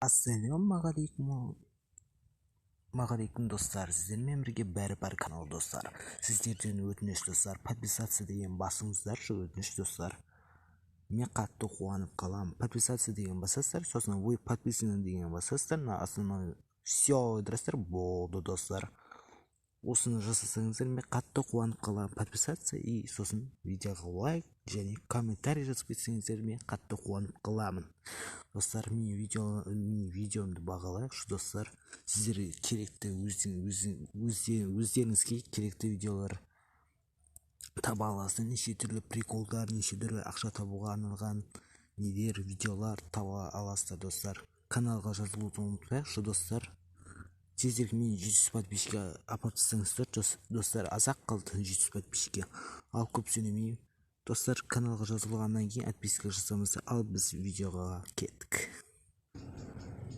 Ассалаумағалейкум, достар! Сіздермен бірге Бәрі бар канал, достар. Сіздерден өтініш, достар, подписаться деген басыңыздаршы, өтініш, достар. Мен қатты қуанып қаламын. Подписаться деген басасыздар, сосын «Вы подписаны» деген басасыздар, на основной все отырасыздар, болды, достар. Осыны жасасаңыздар, мен қатты қуанып қаламын. Подписаться и сосын видеоға лайк және комментарий жазып кетсеңіздер, мен қатты қуанып қаламын, достар. Менің видеомды бағалайықшы, достар. Сіздерге керекті, өздеріңізге керекті видеолар таба аласыздар. Неше түрлі приколдар, неше түрлі ақша табуға арналған нелер, видеолар таба аласыздар, достар. Каналға жазылуды ұмытпайықшы, достар. Тезірек мені 100 подписчикке апарып тастаңыздар, достар. Аз-ақ қалды 100 подписчикке. Ал көп сөйлемеймін, достар. Каналға жазылғаннан кейін отписка жасамыз. Ал біз видеоға кеттік.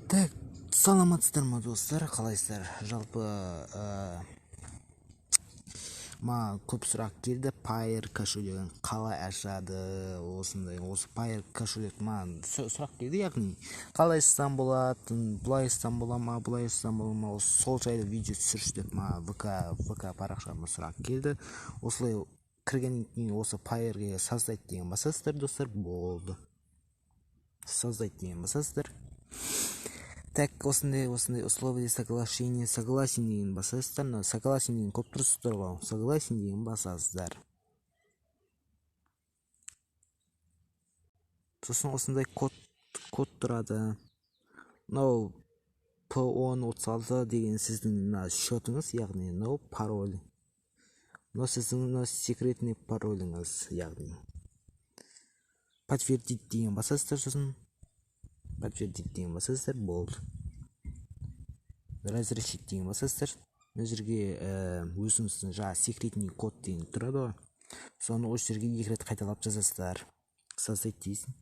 Так, саламатсыздар ма, достар? Қалайсыздар? Жалпы маған көп сұрақ келді: Payeer кошелегін қалай ашады? Осындай, осы Payeer кошелек маған сұрақ келді, яғни қалай ашсам болады, былай ашсам бола ма, былай ашсам бола ма, сол жайлы видео түсірші деп маған ВК парақшама сұрақ келді. Осылай кіргеннен кейін осы Payeer-ге «Создать» деген басасыздар, достар, болды. «Создать» деген басасыздар. Так, осындай, осындай условия соглашения, «Согласен» деген басасыздар. Мына «Согласен» деген көп тұрсыздар ғой, «Согласен» деген басасыздар. Сосын осындай код тұрады. Мынау П 10 36 деген сіздің мына счетыңыз, яғни мынау пароль, мынау сіздің мына секретный пароліңіз, яғни «Подтвердить» деген басасыздар. Сосын «Подтвердить» деген басасыздар, болды. «Разрешить» деген басасыздар. Мына жерге өзіңіздің жаңағы секретный код деген тұрады ғой, соны осы жерге екі рет қайталап жазасыздар. «Создать» дейсің,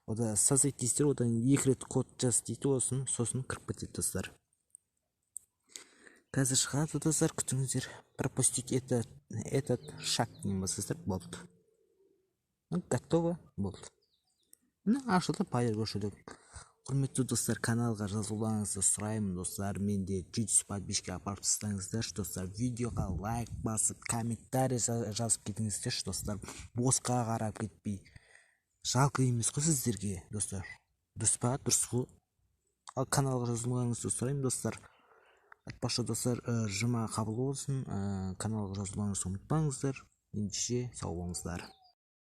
ода «Создать» дейсіздер, одан екі рет код жаз дейді. Осын сосын кіріп кетеді, достар. Қазір шығады, достар, күтіңіздер. «Пропустить этот шаг» деген басасыздар, болды. Ну, готово, болды. Міне, ашылды Payeer кошелек. Құрметті достар, каналға жазуларыңызды сұраймын, достар. Менде 100 подписчикке апарып тастаңыздаршы, достар. Видеоға лайк басып, комментарий жазып кетіңіздерші, достар. Босқа қарап кетпей, жалко емес қой сіздерге, достар. Дұрыс па? Дұрыс қой. Ал каналға жазылуларыңызды сұраймын, достар. Айтпақшы, достар, жұма қабыл болсын. Каналға жазылуларыңызды ұмытпаңыздар. Ендеше, сау болыңыздар.